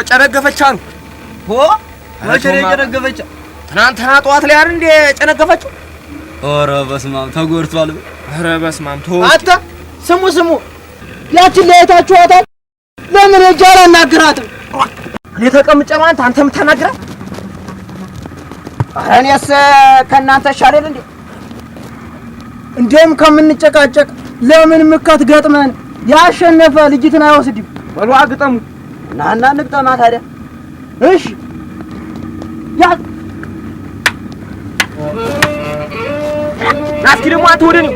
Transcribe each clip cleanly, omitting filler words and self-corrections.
ጨነገፈች አሉ። ሆ መቼ ነው የጨነገፈች? ትናንትና ጠዋት ላይ አይደል እንዴ ጨነገፈችው? ኧረ በስመ አብ ተጎድቷል። ኧረ በስመ አብ ተወው። አንተ ስሙ ስሙ፣ ያችን ለያይታችኋታል? ለምን ሄጄ አላናግራትም? እኔ ተቀምጬ ነው አንተ የምታናግራት? ኧረ እኔስ ከእናንተ እሻለሁ እንዴ? እንዲያውም ከምንጨቃጨቅ ለምን ምከት ገጥመን ያሸነፈ ልጅትን አይወስድም? በሉ ግጠሙ። ና ና እንግጠማ ታዲያ። እሺ ያ ና እስኪ ደግሞ አንተ ወደ እኔው።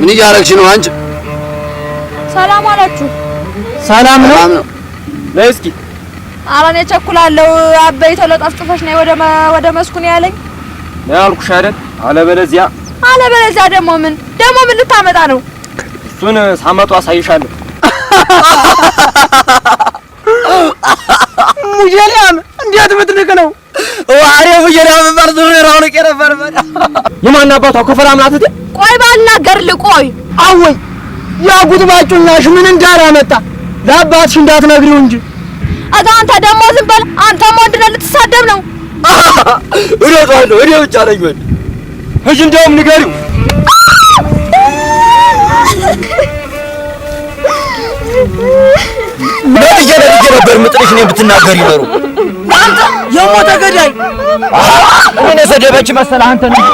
ምን እያደረግሽ ነው አንቺ? ሰላም አላችሁ? ሰላም ነው። ሰላም ነው። ነይ እስኪ። ኧረ እኔ እቸኩላለሁ። አበይ ቶሎ ጠፍጥፈሽ ነይ ወደ መስኩ ነው ያለኝ። ነይ አልኩሽ አይደል? አለበለዚያ አለበለዚያ ደግሞ ምን ደግሞ ምን ልታመጣ ነው? እሱን ሳመጡ አሳይሻለሁ። ሙጀሊያም እንዴት ብትንቅ ነው? ዋሬ ሙጀሊያም መባል ዙሬ ራውን ቀረበር የማን አባቷ ከፈላ ምናት እቴ? ቆይ ባልናገርልህ ቆይ። አወይ ያ ጉጥባጩናሽ ምን እንዳላመጣ ለአባትሽ እንዳትነግሪው እንጂ። አታ አንተ ደግሞ ዝም በል። አንተም ወንድ ነህ ልትሳደብ ነው? እሮጣለሁ እኔ ብቻ ነኝ ወንድ። ሂጂ እንደውም ንገሪው። ነጥዬ ነጥዬ ነበር የምጥልሽ እኔን ብትናገሪ ኖሮ። አንተ የሞተ ገዳይ እኔን የሰደበች መሰለህ አንተ ነው።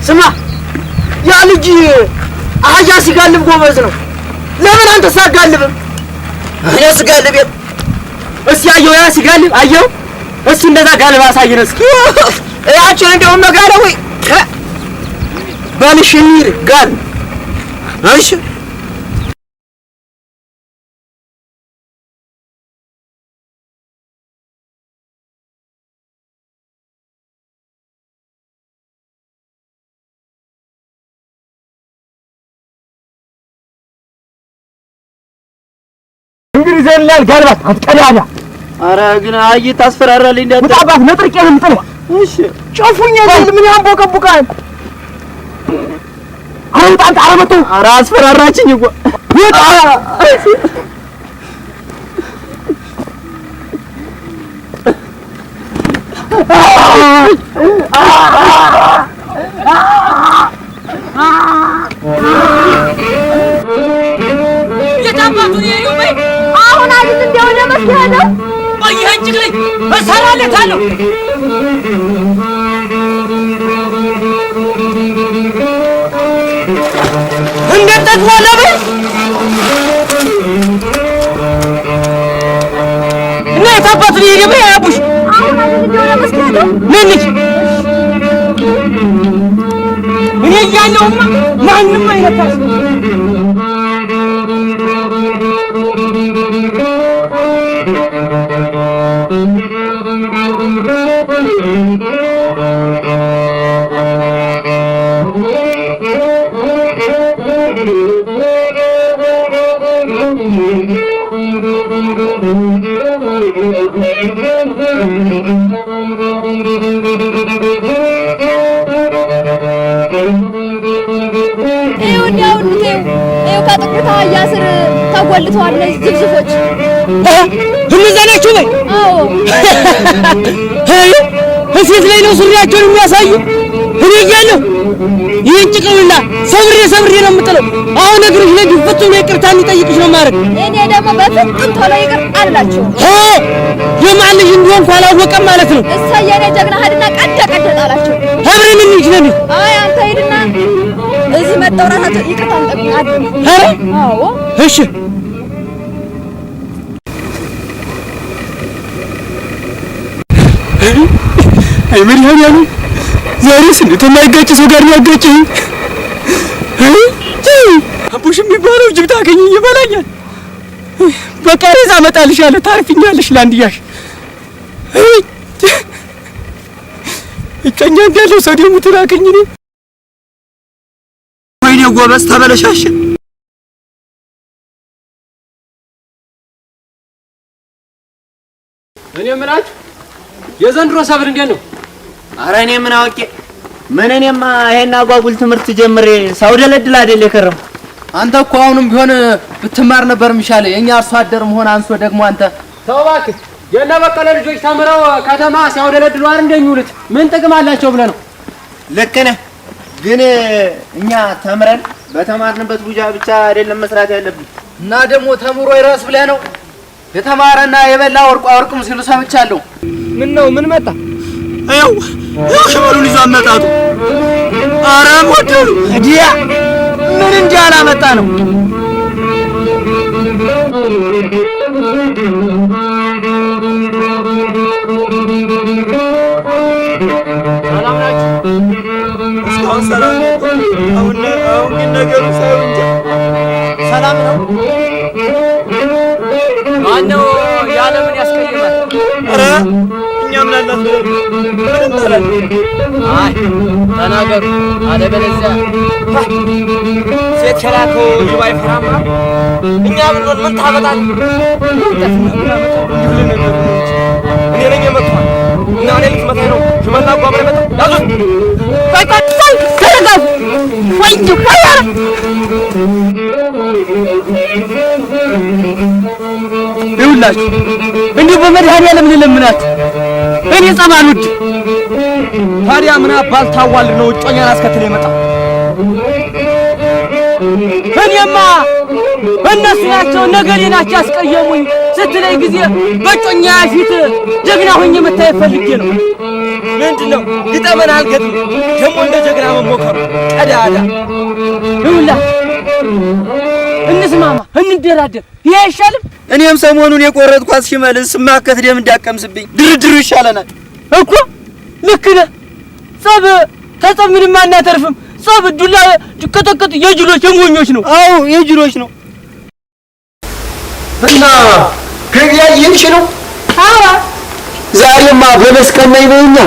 ስማ፣ ያ ልጅ አህያ ሲጋልብ ጎበዝ ነው። ለምን አንተ ሳጋልብም? እኔ ስጋልብ የት? እስኪ አየው፣ ያ ሲጋልብ አየው። እሱ እንደዛ ጋልብ አሳየን እስኪ። ያችን እንደውም መጋለብ ወይ በልሽ እንሂድ ጋል። እሺ እንግዲህ ዘላል ጋልባት አንተ ቀዳዳ። ኧረ ግን አይ ታስፈራራለህ እንዳትል። ውጣባት ነጥርቄ ነው የምጥልህ። እሺ ጨፉኛ ዘንድ ምን ያንቦቀቡቃል? አሁን ውጣ አንተ። ኧረ መተው። ኧረ አስፈራራችኝ እኮ። ውጣ። አሁን አይደል እንደ ወደ መስክ የሄደው? ቆይ ይሄን ጭቅልኝ እሰራለታለሁ። እንዴት ጠቅሟለህ በይ። እና የት አባቱ ሊሄድ በይ አቡሽ አሁን አይደል እንደ ወደ መስክ የሄደው? ምን ልጅ እኔ እያለሁማ ማንም አይነካሽ። ይኸው እንዲያው ይኸው ከጥቁር አህያ ስር ተጎልተዋል እነዚህ ዝብዝፎች። እነዛ ናቸው በይ። አዎ። አይ እሴት ላይ ነው ሱሪያቸውን የሚያሳዩ። እኔ እያለሁ ይህን ጭቅሉላ ሰብሬ ሰብሬ ነው የምጥለው። አሁን እግርሽ ላይ ድፍት ብሎ ይቅርታ እንዲጠይቅሽ ነው የማደርግ። እኔ ደግሞ በፍጹም ቶሎ ይቅር አልላቸውም። የማን ልጅ እንደሆንኩ አላወቀም ማለት ነው። እሰይ የኔ ጀግና ሂድና ቀደ ቀደ ጣላቸው። አብረን እንሂድ ነን። አይ አንተ ሂድና እዚህ መጣው ራሳቸው ይቅርታ እንጠይቅ። ኧረ አዎ እሺ። አይ መድኃኒዓለም ዛሬስ እንዴት የማይጋጭ ሰው ጋር ያጋጨኝ። አቡሽ የሚባለው ጅብ ታገኘኝ ይበላኛል። በቃሬዛ እመጣልሻለሁ፣ ታርፊኛለሽ ለአንድያሽ። እጮኛ እንዳለው ሰው ደግሞ ትላከኝ እኔ። ወይኔ ጎበዝ ተበለሻሽ። እኔ የምላችሁ የዘንድሮ ሰብል እንዴት ነው? ኧረ እኔ ምን አውቄ ምን እኔማ ይሄን አጓጉል ትምህርት ጀምሬ ሳውደለድል አይደል የከረምኩት። አንተ እኮ አሁንም ቢሆን ብትማር ነበር የሚሻለው። የኛ አርሶ አደር መሆን አንሶ ደግሞ አንተ ተው እባክህ። የእነ በቀለ ልጆች ተምረው ከተማ ሲያውደለድሉ አይደል እንደሚውሉት? ምን ጥቅም አላቸው ብለህ ነው? ልክ ነህ፣ ግን እኛ ተምረን በተማርንበት ቡጃ ብቻ አይደለም መስራት ያለብን። እና ደግሞ ተምሮ ይረስ ብለህ ነው? የተማረና የበላ ወርቁ አይወርቅም ሲሉ ሰምቻለሁ። ምን ነው ምን መጣ? ይኸው ይኸው ሽመሉን ይዞ አመጣጡ። ኧረ ሞደሉ ዲያ ምን እንዲህ አላመጣ ነው? ሰላም ናችሁ? እስካሁን ሰላም ነው። አሁን አሁን ግን ነገሩ ሳይሆን እንጃ። ሰላም ነው። ማነው የዓለምን ያስቀይማል? ኧረ እኛ ምን አላት ብለን ምንም አላልንም። አይ ተናገሩ፣ አለበለዚያ ሴት ሸላከው ጅብ አይፈራም። እኛ ብንሆን ምን ታመጣለህ? እንዲሁ ለነገሩ ነው እንጂ እኔ ነኝ የመታኋት እና እኔ ልትመታኝ ነው። ሽመልና እኮ አብረን መጣ። ያዙት። ቆይ ቆይ ቆይ ተረጋጉ። ወይ ቆይ ኧረ ይኸውላችሁ እንዲሁ በመድኃኒዓለም ልለምናችሁ እኔ ጸብ አልወድም። ታዲያ ምን አባል ታዋልድ ነው እጮኛን አስከትል የመጣ? እኔማ እነሱ ናቸው ነገሬ ናቸው ያስቀየሙኝ ስትለኝ ጊዜ በእጮኛ ፊት ጀግና ሆኜ መታየት ፈልጌ ነው። ምንድን ነው ግጠመን አልገጥም ደግሞ እንደ ጀግና መሞከሩ ቀዳዳ። ይኸውላችሁ እንስማማ፣ እንደራደር፣ ይሄ አይሻልም? እኔም ሰሞኑን የቆረጥኳት ሽመልስ ስማከት ደም እንዳቀምስብኝ ድርድሩ ይሻለናል እኮ ልክ ነህ። ጸብ ተጸብ ምንም አናተርፍም። ጸብ ዱላ ቅጥቅጥ የጅሎች የሞኞች ነው። አዎ የጅሎች ነው። እና ገበያ እየሄድሽ ነው? አዎ ዛሬማ በመስቀል ላይ ነውኛ።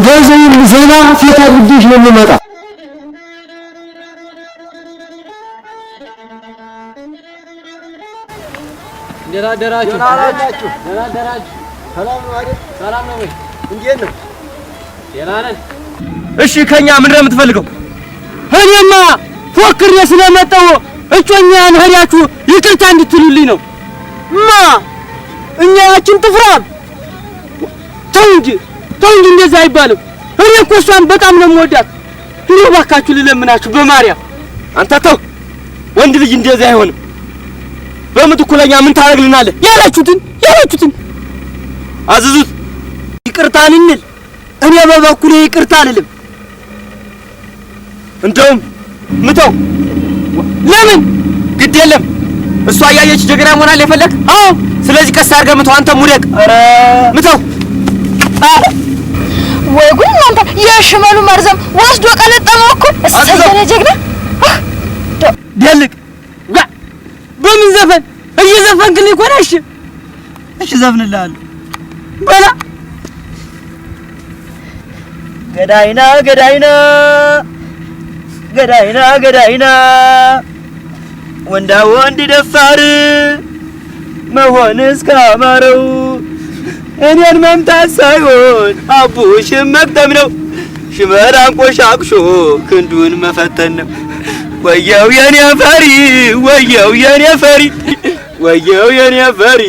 በዚህም ዜና ፌት አድርጌሽ ነው የምመጣ። እንዴት አደራችሁ? ደህና አደራችሁ? ሰላም ነው አይደል? ሰላም ነው ወይ? እንዴት ነው? ደህና ነን። እሺ ከኛ ምንድን ነው የምትፈልገው? እኔማ ፎክሬ ስለመጣሁ እጮኛን ሄዳችሁ ይቅርታ እንድትሉልኝ ነው። ማ እኛ ያችን ጥፍራም ተው እንጂ ተው እንጂ እንደዛ አይባልም። እኔ እኮ እሷን በጣም ነው የምወዳት። እንደው እባካችሁ ልለምናችሁ በማርያም። አንተ ተው፣ ወንድ ልጅ እንደዚህ አይሆንም። በምትኩ ለኛ ምን ታደርግልናለህ? ያላችሁትን ያላችሁትን አዝዙት። ይቅርታ ልንል እኔ በበኩሌ ይቅርታ አልልም። እንደውም ምተው። ለምን ግድ የለም እሷ እያየች ጀግና መሆን የፈለግ? አዎ ስለዚህ ቀስ አድርገህ ምተው። አንተም ውደቅ። ምተው። ወይ ጉድ እናንተ! የሽመሉ መርዘም ወስዶ ቀለጠመው እኮ። እሰይ የኔ ጀግና! ደልቅ ዋ በምን ዘፈን እየዘፈንክልኝ እኮ ነው። እሺ እሺ ዘፍንልሃለሁ። በላ ገዳይና ገዳይና ገዳይና ገዳይና ወንዳ ወንድ ደፋር መሆን እስካማረው እኔን መምታት ሳይሆን አቡሽን መቅጠም ነው። ሽመል አንቆሻቅሾ ክንዱን መፈተን ነው። ወየው የኔ ፈሪ፣ ወየው የኔ ፈሪ። ወየው የኔ ፈሪ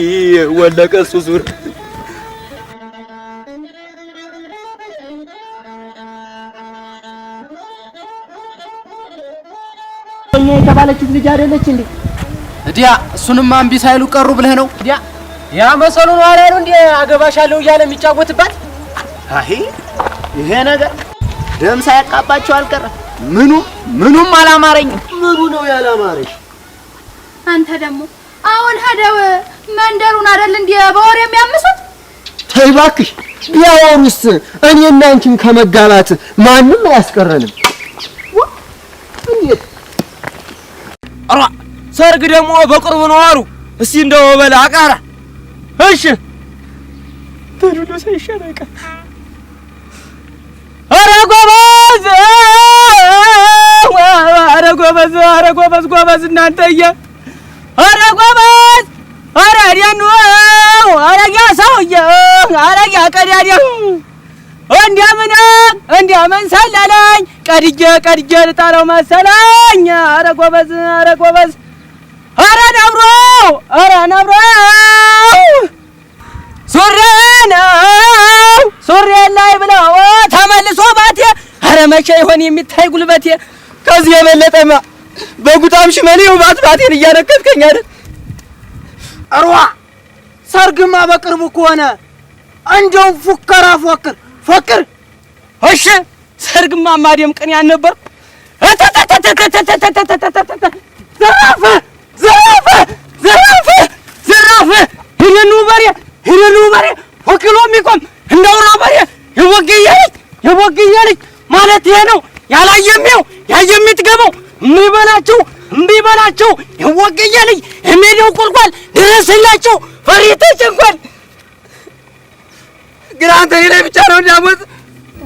ወለቀ እሱ ሱሪ። እኛ የተባለችው ልጅ አይደለች እንዴ? እዲያ እሱንማ እምቢ ሳይሉ ቀሩ ብለህ ነው? እዲያ ያ መሰሉ ነው አይደል እንዴ አገባሻለሁ እያለ የሚጫወትባት? አይ ይሄ ነገር ደም ሳያቃባቸው አልቀረም። ምኑም ምኑም አላማረኝም። ምኑ ነው ያላማረሽ? አንተ ደግሞ አሁን ሄደው መንደሩን አይደል እንዴ በወሬ የሚያምሱት? ተይ እባክሽ፣ ቢያወሩስ እኔና አንቺን ከመጋባት ማንም አያስቀረንም። እንዴት ኧረ ሰርግ ደግሞ በቅርቡ ነው አሉ። እስቲ እንደው በላ አቃራ። እሺ ተዱሎ ሳይሻል አይቀር። ኧረ ጎበዝ፣ ኧረ ጎበዝ፣ ኧረ ጎበዝ፣ ጎበዝ እናንተዬ፣ ኧረ ጎበዝ፣ ኧረ ደኑ፣ ኧረ ያ ሰውዬ፣ ኧረ ያ ቀዳዳ እንደምን እንደምን ሰለለኝ፣ ቀድጄ ቀድጄ ልጣለው መሰለኝ። ኧረ ጎበዝ፣ ኧረ ጎበዝ፣ ኧረ ነብሮ፣ ኧረ ነብሮ፣ ሱሬ ነው ሱሬ ላይ ብለው ተመልሶ ባቴ። ኧረ መቼ ይሆን የሚታይ ጉልበቴ? ከዚህ የበለጠማ በጉጣም ሽመሌው ባት ባቴን እያነከትከኝ አይደል? እሯ ሰርግማ በቅርቡ ከሆነ እንደው ፉከራ ፎክር ፎክር። እሺ ሰርግማ ማደም ቅን ያልነበር። ዘራፍ ዘራፍ ዘራፍ ዘራፍ፣ ሂደኑ በሬ ሂደኑ በሬ ወክሎ የሚቆም እንደውራ በሬ የወግየልጅ የወግየልጅ ማለት ይሄ ነው። ያላየሚው ያየሚትገባው እምቢ በላቸው እምቢ በላቸው። የወግየልጅ የሜዳው ቁልቋል ድረስላቸው ፈሪ ተጨንቋል። ግን አንተ እኔ ላይ ብቻ ነው እንዳሞት።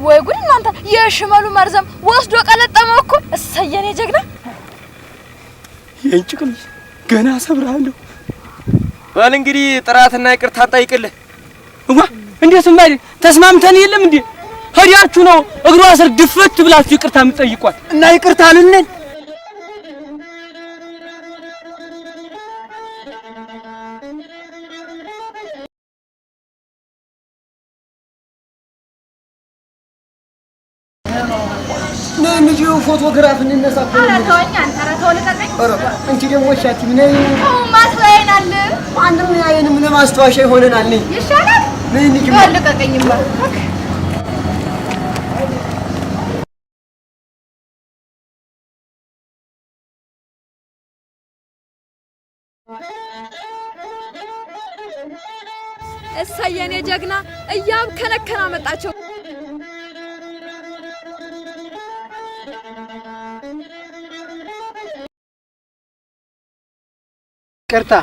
ወይ ጉድ እናንተ! የሽመሉ መርዘም ወስዶ ቀለጠመው እኮ። እሰይ የኔ ጀግና! ይህን ጭቅል ገና ሰብርሃለሁ። በል እንግዲህ ጥራትና ይቅርታ ጠይቅልህ። እዋ እንዴት አይደል ተስማምተን የለም እንዴ? ሄዳችሁ ነው እግሯ ስር ድፍት ብላችሁ ይቅርታ የምትጠይቋት። እና ይቅርታ ልንል ነይ እንጂ ፎቶግራፍ እንነሳ። ኧረ ተወኝ አንተ! ኧረ ተው ልቀቀኝ! ኧረ አንቺ ደግሞ እሺ አትይም። ነይ ተውማ ያየናል። ማንም ያየንም ለማስታወሻ ይሆነናል። ነይ ይሻላል። ነይ እንጂ በል ልቀቀኝማ። እሰይ የኔ ጀግና! እያብከነከነ አመጣቸው። ይቅርታ፣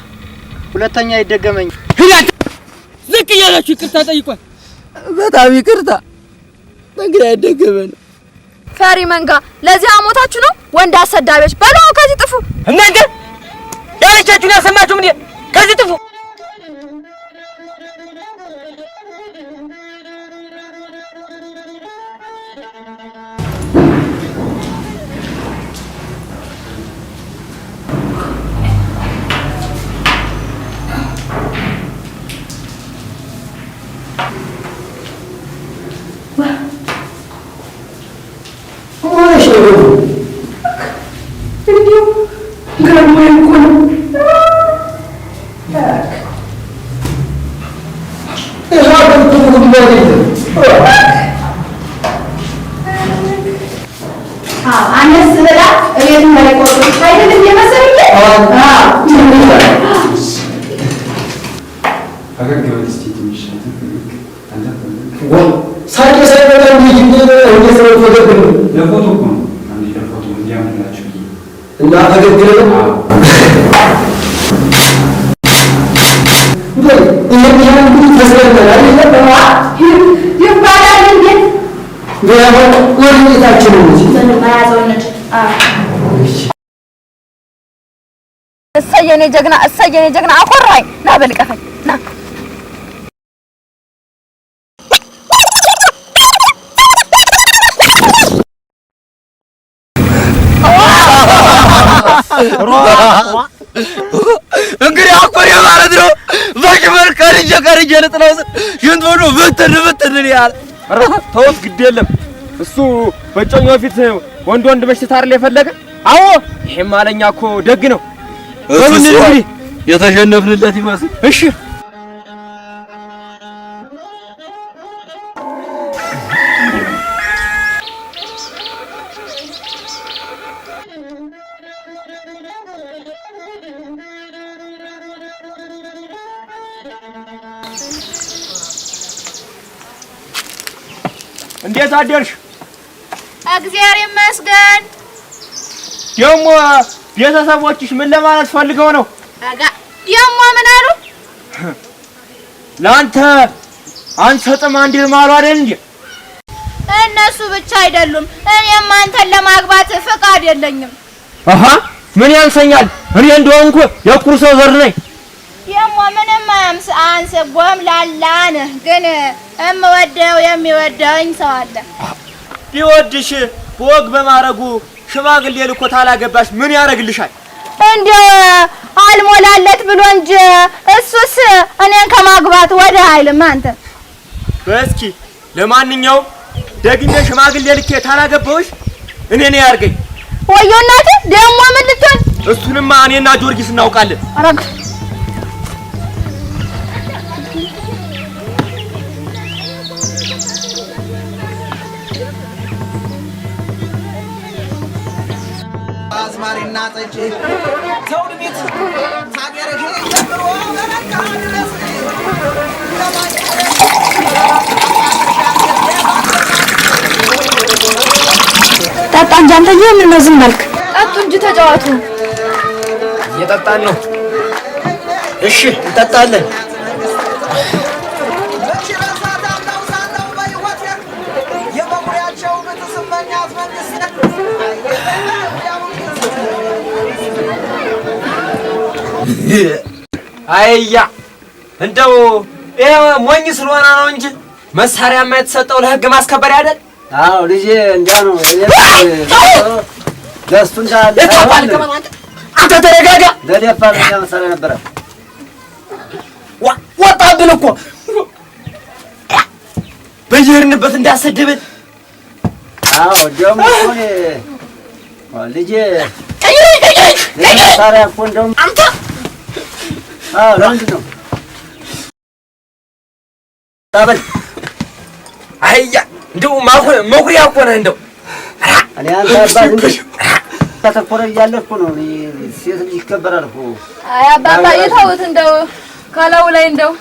ሁለተኛ ይደገመኝ። ዝቅ እያላችሁ ይቅርታ ጠይቋል። በጣም ይቅርታ። እንግዲህ አይደገመን። ፈሪ መንጋ፣ ለዚህ አሞታችሁ ነው ወንድ አሰዳቢዎች። በሉ ከዚህ ጥፉ። እናንተ ያለቻችሁን ያሰማችሁም እንዴ? ከዚህ ጥፉ። አነስ ብላ እቤት መለቆጡ አይደለም የመሰለኝ። ሳቄ ሳይበላ እንዴት ነው ፈገግ ለፎቶ እኮ ነው። አንዴ ለፎቶ እንዲያምርላችሁ ብዬ እና ፈገግ ልበል? ይሄን ያህል እንግዲህ ተዝናንተናል አይደል? ይባላል እንዴት በያሁን ወደ ቤታችን እንሂድ። እሰይ የኔ ጀግና፣ እሰይ የኔ ጀግና፣ አኮራኸኝ። ና በል እቀፈኝ፣ ና። እንግዲህ እኮ ማለት ነው በሽመል ከልጄ ከልጄ ልጥለው ስል ሽንት ብሎ ብትን ብትን ያለ። ኧረ ተውት፣ ግድ የለም፣ እሱ በጮኛው ፊት ወንድ ወንድ በሽታ አይደል የፈለገ? አዎ፣ ይሄም አለኛ እኮ ደግ ነው። እሱስ የተሸነፍንለት ይመስል። እሺ። እንዴት አደርሽ? እግዚአብሔር ይመስገን። ደግሞ ቤተሰቦችሽ ምን ለማለት ፈልገው ነው? አጋ፣ ደግሞ ምን አሉ? ለአንተ አንሰጥም አንድልም አሉ አይደል እንዴ? እነሱ ብቻ አይደሉም፣ እኔም አንተን ለማግባት ፍቃድ የለኝም። አሃ፣ ምን ያንሰኛል? እኔ እንደሆንኩ የኩር ሰው ዘር ነኝ። ደግሞ ምንም አንስ ጎምላላ ነህ፣ ግን እምወደው የሚወደኝ ሰው አለ። ቢወድሽ በወግ በማረጉ ሽማግሌ ልኮ ታላገባሽ ምን ያደርግልሻል? እንደው አልሞላለት ብሎ እንጂ እሱስ እኔን ከማግባት ወደ አይልም። አንተ በእስኪ ለማንኛውም ደግሜ ሽማግሌ ልኬ ታላገባሁሽ እኔ ነኝ ያርገኝ። ወዮ እናቴ፣ ደግሞ ምን ልትሆን? እሱንማ እኔና ጊዮርጊስ እናውቃለን። አረግ። አዝማሪና ጠጪ ዘውድ ቤት ሀገርህ ጀምሮ በመካ ድረስ። ጠጣ እንጂ አንተዬ፣ ምን ነው ዝም አልክ? ጠጡ እንጂ ተጫወቱ። እየጠጣን ነው። እሺ፣ እንጠጣለን። የመኩሪያቸው ብትስመኛት መንግስት። አይያ፣ እንደው ይሄ ሞኝ ስለሆነ ነው እንጂ መሳሪያማ የተሰጠው ለህግ ማስከበር አይደል? አዎ ልጄ፣ እንዲያ ነው ለእሱ እንዳለ። አንተ ተረጋጋ። ለደፋር እኛ መሳሪያ ነበረ። ወጣብን እኮ። በየሄድንበት እንዳሰደበን። አዎ፣ እንዲያውም እኮ እኔ ልጄ መሳሪያ እኮ እንደውም አንተ አዎ፣ ለምንድን ነው ታበል? አህያ፣ እንደው መኩሪያ እኮ ነህ እንደው። እኔ አንተ አባት እንደ ተተኮረ እያለ እኮ ነው። እኔ ሴት ልጅ ይከበራል እኮ። አይ አባባ፣ የተውት፣ እንደው ከለው ላይ እንደው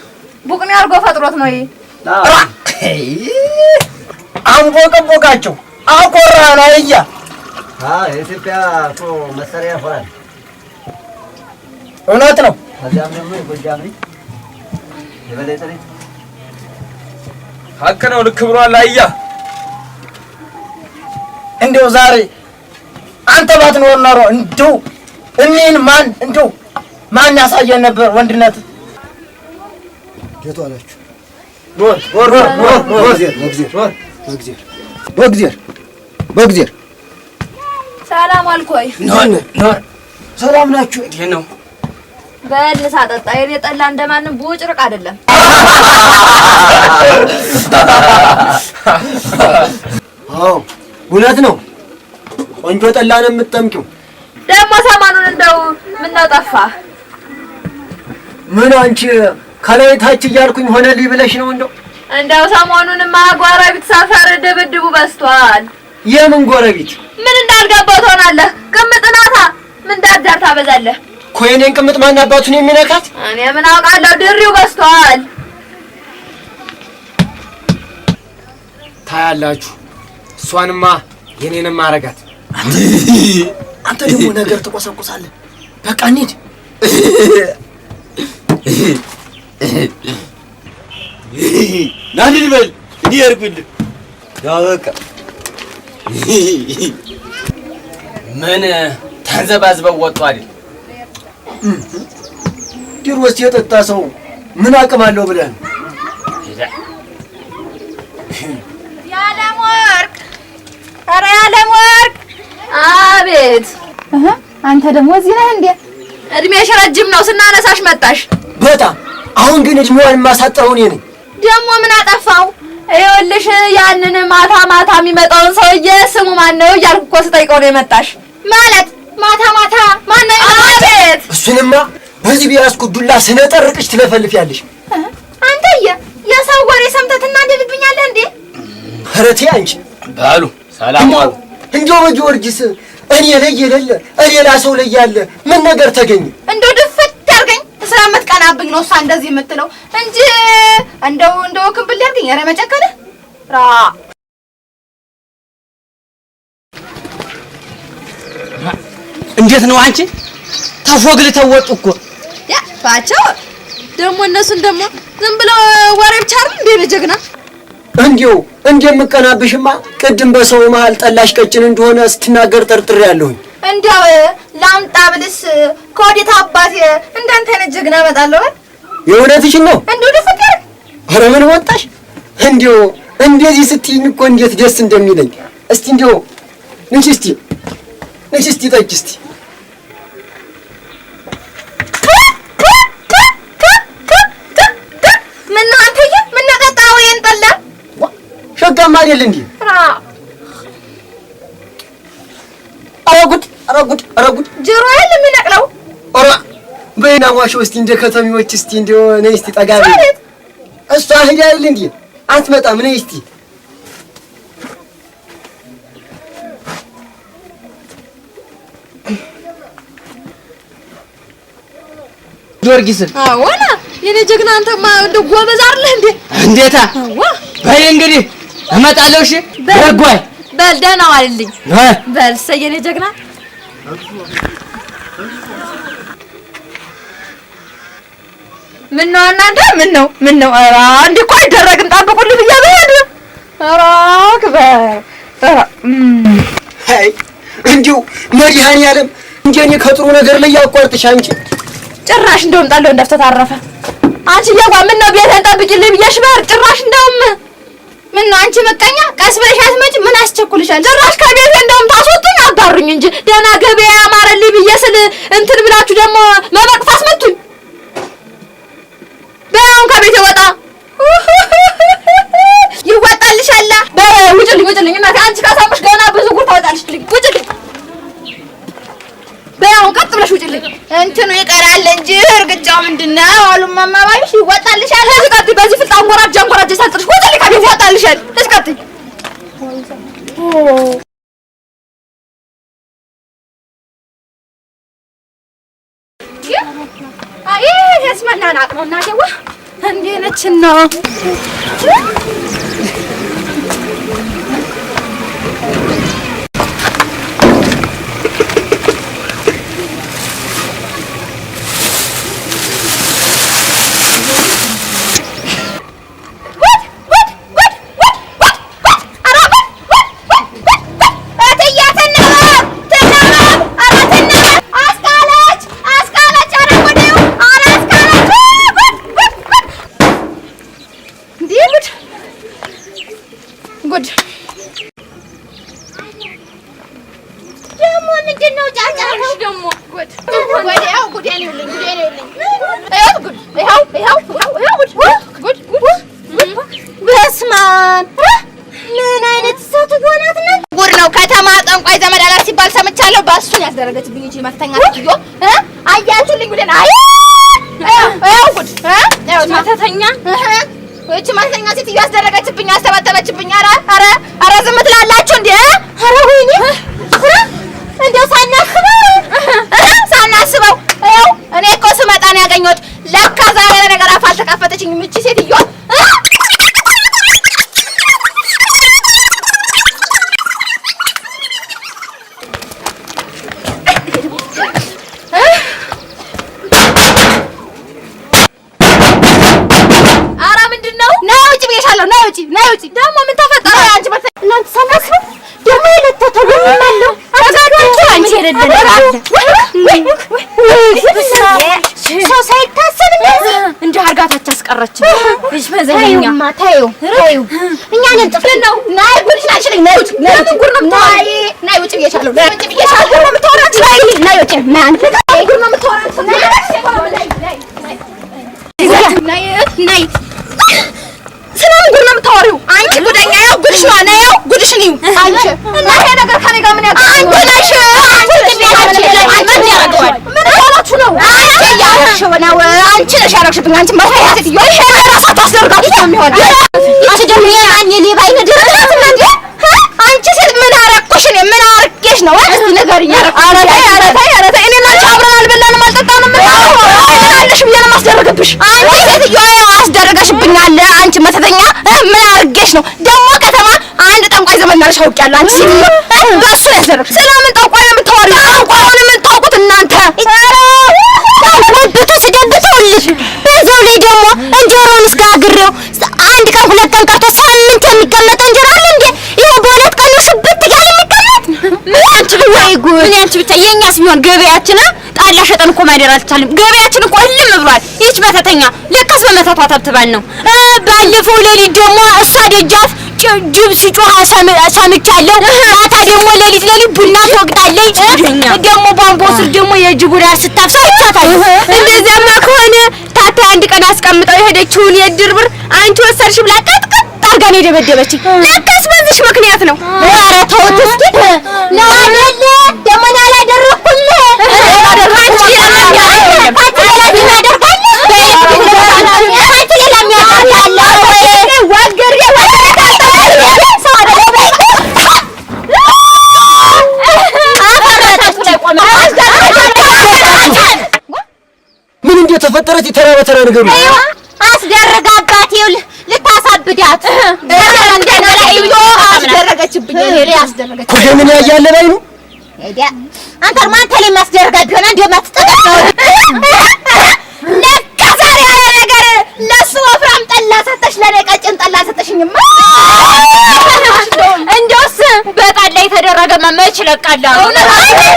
ቡቅኔ አድርጎ ፈጥሮት ነው ይሄ። አዎ። አንቦቀቦቃቸው፣ አኮራን አህያ። አዎ፣ የኢትዮጵያ እኮ መሳሪያ ያኮራል። እውነት ነው። ከዚያም ደግሞ የጎጃም ልጅ የበለጠ ልጅ። ሀቅ ነው፣ ልክ ብሏል አህያ። እንደው ዛሬ አንተ ባትኖር ኖሮ እንደው እኔን ማን እንደው ማን ያሳየን ነበር ወንድነት? እንዴት ዋላችሁ? ኖር ኖር ኖር ኖር፣ በእግዜር በእግዜር በእግዜር በእግዜር። ሰላም አልኮይ። ኖር ኖር። ሰላም ናችሁ? እንዴት ነው? በል ሳጠጣ፣ የኔ ጠላ እንደማንም ቡጭርቅ አይደለም። አዎ፣ እውነት ነው። ቆንጆ ጠላ ነው የምትጠምቂው። ደግሞ ሰሞኑን እንደው ምነው ጠፋ? ምን አንቺ ከላይ ታች እያልኩኝ ሆነልኝ ብለሽ ነው እንደው? እንደው ሰሞኑንማ ጎረቤት ሰፈር ድብድቡ በዝቷል። የምን ጎረቤት? ምን እንዳልገባው ትሆናለህ። ቅምጥ ናታ። ምን ዳር ዳር ታበዛለህ? እኮ የኔን ቅምጥ ማን አባቱን የሚነካት? እኔ ምን አውቃለሁ? ድሪው በዝቷል። ታያላችሁ። እሷንማ የኔንም አረጋት። አንተ ደግሞ ነገር ትቆሰቁሳለህ። በቃ እንሂድ። ና እንሂድ በል፣ እኔ ሄድኩልህ። ያው በቃ። ምን ተንዘባዝበው ወጡ አይደል? ድሮስ የጠጣ ሰው ምን አቅም አለው ብለህ ነው? የዓለም ወርቅ፣ ኧረ የዓለም ወርቅ! አቤት። አንተ ደግሞ እዚህ ነህ እንዴ? እድሜሽ ረጅም ነው፣ ስናነሳሽ መጣሽ። በጣም አሁን ግን እድሜዋን የማሳጥረው እኔ ነኝ። ደግሞ ምን አጠፋው? ይኸውልሽ ያንን ማታ ማታ የሚመጣውን ሰውዬ ስሙ ማን ነው እያልኩ እኮ ስጠይቀው ነው የመጣሽ። ማለት ማታ ማታ ማን ነው? አቤት እሱንማ በዚህ ቢያስኩት ዱላ ስነጠርቅሽ ትለፈልፊያለሽ። አንተዬ የሰው ወሬ ሰምተህ ትናደድብኛለህ እንዴ? ኧረ ተይ አንቺ። በሉ ሰላም ዋሉ። እንደው በጊዮርጊስ እኔ ላይ የሌለ ሌላ ሰው ላይ ያለ ምን ነገር ተገኘ? እንደው ድፍት ያርገኝ ስለምትቀናብኝ ነው እሷ እንደዚህ የምትለው እንጂ እንደው እንደው ክንብል ያርገኝ። ኧረ መጨከንህ ራ እንዴት ነው አንቺ? ተፎግልተው ወጡ እኮ ያ ባቸው ደግሞ እነሱን ደግሞ ዝም ብለው ወሬ ብቻ አይደል እንዴ ጀግና። እንዲው እንደምቀናብሽማ ቅድም በሰው መሃል ጠላሽ ቀጭን እንደሆነ ስትናገር ጠርጥሬያለሁኝ። እንዲያው ላምጣ ብልስ ከወዴት አባቴ እንዳንተ አይነት ጀግና እመጣለሁ። የእውነትሽን ነው? እንደው ድፍት ያርግ። ኧረ ምን ወጣሽ? እንዲው እንደዚህ ስትይኝ እኮ እንዴት ደስ እንደሚለኝ። እስቲ እንዲው ንቺ እስቲ ንቺ እስቲ ጠጪ እስቲ። ምነው አንተዬ ምነው ጠጣኸው ይሄን ጠላ? ሸጋማ አይደል እንዴ? ኧረ ጉድ ኧረ ጉድ ኧረ ጉድ! ጆሮ አይደል የሚነቅለው? ኧረ በይና ዋሸው እስቲ እንደ ከተሜዎች እስቲ እንደው ነይ እስቲ ጠጋ በይ። እሷ ሂዳ አይደል እንዴ? አትመጣም። ነይ እስቲ ጊዮርጊስን። አዎና የኔ ጀግና አንተማ እንደው ጎበዝ አይደለህ እንዴ? እንዴታ በይ እንግዲህ እመጣለሁ። እሺ በጓይ በል ደህና ዋልልኝ። በል እሰይ የኔ ጀግና። ምነው እናንተ ምነው ምነው? ኧረ እንዲህ እኮ አይደረግም። ጠብቁልኝ ብያለሁ አይደል? ኧረ ክበር ኧረ አይ እንዲሁ መድኃኒዓለም እንደ እኔ ከጥሩ ነገር ላይ ያቋርጥሽ አንቺ። ጭራሽ እንደውም ጣለው እንደፍተታረፈ አንቺ እየዋ ምነው ቤትህን ጠብቂልኝ ብዬሽ በር ጭራሽ እንደውም ምነው አንቺ ምቀኛ ቀስ ብለሽ አትመጪም? ምን አስቸኩልሻል? ጭራሽ ከቤቴ እንደውም ታስወጡኝ አባሩኝ እንጂ ደህና ገበያ ያማረልኝ ብዬ ስል እንትን ብላችሁ ደግሞ መመቅፍ አስመቱኝ። በይ አሁን ከቤቴ ወጣ። ይወጣልሻል። በይ ውጭልኝ ውጭልኝ እናቴ። አንቺ ካሳምሽ ገና ብዙ ጉድ ታወጣልሽ። ውጭልኝ በይ አሁን ቀጥ ብለሽ ውጭልኝ። እንትኑ ይቀራል እንጂ እርግጫው ምንድን ነው አሉ እማማ ባዩሽ። ይወጣልሻል። እዚህ ቀጥይ። በዚህ ፍልጥ አንጎራጅ አንጎራጅ ሳልጥልሽ ውጭልኝ ከቤት። ይወጣልሻል። እዚህ ቀጥይ። አይ ይሄስ መናናቅ ነው እናቴዋ። እንዴ ነችና ያስደረገችብኝ እቺ መተኛ ሴትዮ አያችሁልኝ ጉዴን። አይ ይኸው ጉድ መተተኛ እቺ መተኛ ሴትዮ ያስደረገችብኝ አስተባተበችብኝ። ኧረ ኧረ ኧረ ዝም ትላላችሁ እንዴ? ኧረ ወይኔ እንደው ሳናስበው ሳናስበው ይኸው እኔ እኮ ስመጣ ነው ያገኘሁት። ለካ ዛሬ ለነገር አፍ አልተካፈተችኝም እቺ ሴትዮ። ነይ ውጪ። ደግሞ ምን ተፈጠረ? አንቺ እናንተ ሳናስበው ደግሞ የለተተው አንቺ የሌለ ሰው ሳይታሰብ እንደዚህ እንዲህ አርጋታች አስቀረች። ተይውማ ተይው ተይው፣ እኛ ነን ጥፍ ነው። ናይ ጉድሽን አልችልም። ነይ ውጪ። ለምን ጉድ ነው የምታወሪው? ነይ ውጪ ብዬሻለሁ። ነይ ውጪ ብዬሻለሁ። ጉድ ነው የምታወሪው? ነይ ውጪ። ነይ አንቺ ጉድ ነው የምታወሪው? ነይ ነይ። ስለምን ጉድ ነው የምታወሪው? አንቺ ጉደኛ፣ ያው ጉድሽ ነው። ነይ፣ ያው ጉድሽን እዩ። አንቺ እና ይሄ ነገር ከኔ ጋር ምን ያገናኘዋል? አንቺ ነሽ። አንቺ ምን ያደርገዋል? ምን እያላችሁ ነው? አንቺ እያደረግሽው ነው። አንቺ ነሽ ያደረግሽብኝ። አንቺ መጥፎ ሴትዮ፣ ይሄ ራሳችሁ አስደርጋችሁ ነው የሚሆነው። አንቺ ደግሞ የማን የሌባ አይነ ደረሳት እንዴ? አንቺ ሴት ምን አረኩሽ? እኔ ምን አርጌሽ ነው? እስቲ ንገሪኝ። ኧረ ተይ፣ ኧረ ተይ፣ ኧረ ተይ። እኔና አንቺ አብረን አልበላንም አልጠጣንም። ምን አለሽ ብዬ ነው የማስደርግብሽ። አንቺ ሴትዮ አስደረገሽብኛል። አንቺ መተተኛ፣ ምን አርጌሽ ነው? ደግሞ ከተማ አንድ ጠንቋይ ዘመድ እንዳለሽ አውቄያለሁ። አንቺ ሴትዮ በእሱ ነው ያስደረግሽ። ስለምን ጠንቋይ ነው የምታወሪው? ጠንቋዩን የምታውቁት እናንተ። ወብቱ ስደብተውልሽ በዛው ላይ ደግሞ እንጀራውን እስጋግሬው አንድ ቀን ሁለት ቀን ቀርቶ ሳምንት የሚቀመጥ እንጀራ አለ እንዴ? ይኸው በሁለት ቀን ነው ሽብት እያለ የሚቀመጥ። ምን አንቺ ብቻ ወይ ጉድ! ምን አንቺ ብቻ የኛስ ቢሆን ገበያችን ጣላ ሸጠን እኮ ማደር አልቻልም። ገበያችን እኮ እልም ብሏል። ይህች መተተኛ ለካስ በመተቷ ተብትባን ነው። ባለፈው ሌሊት ደግሞ እሷ ደጃፍ ጅብ ሲጮህ ሰምቻለሁ። ማታ ደግሞ ሌሊት ሌሊት ቡና ትወቅጣለች። ደግሞ ቧንቧ ስር ደግሞ የጅቡን ራስ ስታፍስ አይቻታለሁ። እንደዚያማ ከሆነ ታታ አንድ ቀን አስቀምጠው የሄደችውን የእድር ብር አንቺ ወሰድሽ ብላ ቀጥቅጥ አድርጋ ነው የደበደበችኝ። ለካስ በዚሽ ምክንያት ነው። ኧረ ተውት እስኪ ነው አይደለ? ደግሞ እኔ አላደረኩም። አንቺ ሌላ የሚያደርግ አለ? ወግሬ ምን እንደተፈጠረ ተራ በተራ ነገሩ አስደረጋባት። ይኸውልህ ልታሳብዳት አስደረገችብኝ። እኔ አስደረገችብኝ። ኮሄ ምን ያያለ ባይ ነው። አንተ አንተ ላይ ማስደረጋ ቢሆን እንደው ማትጠቀም ለካ ዛሬ ያለ ነገር ለሱ ወፍራም ጠላ ሰጠሽ፣ ለኔ ቀጭን ጠላ ሰጠሽኝማ። እንደውስ በጣል ላይ የተደረገማ መች እለቃለሁ።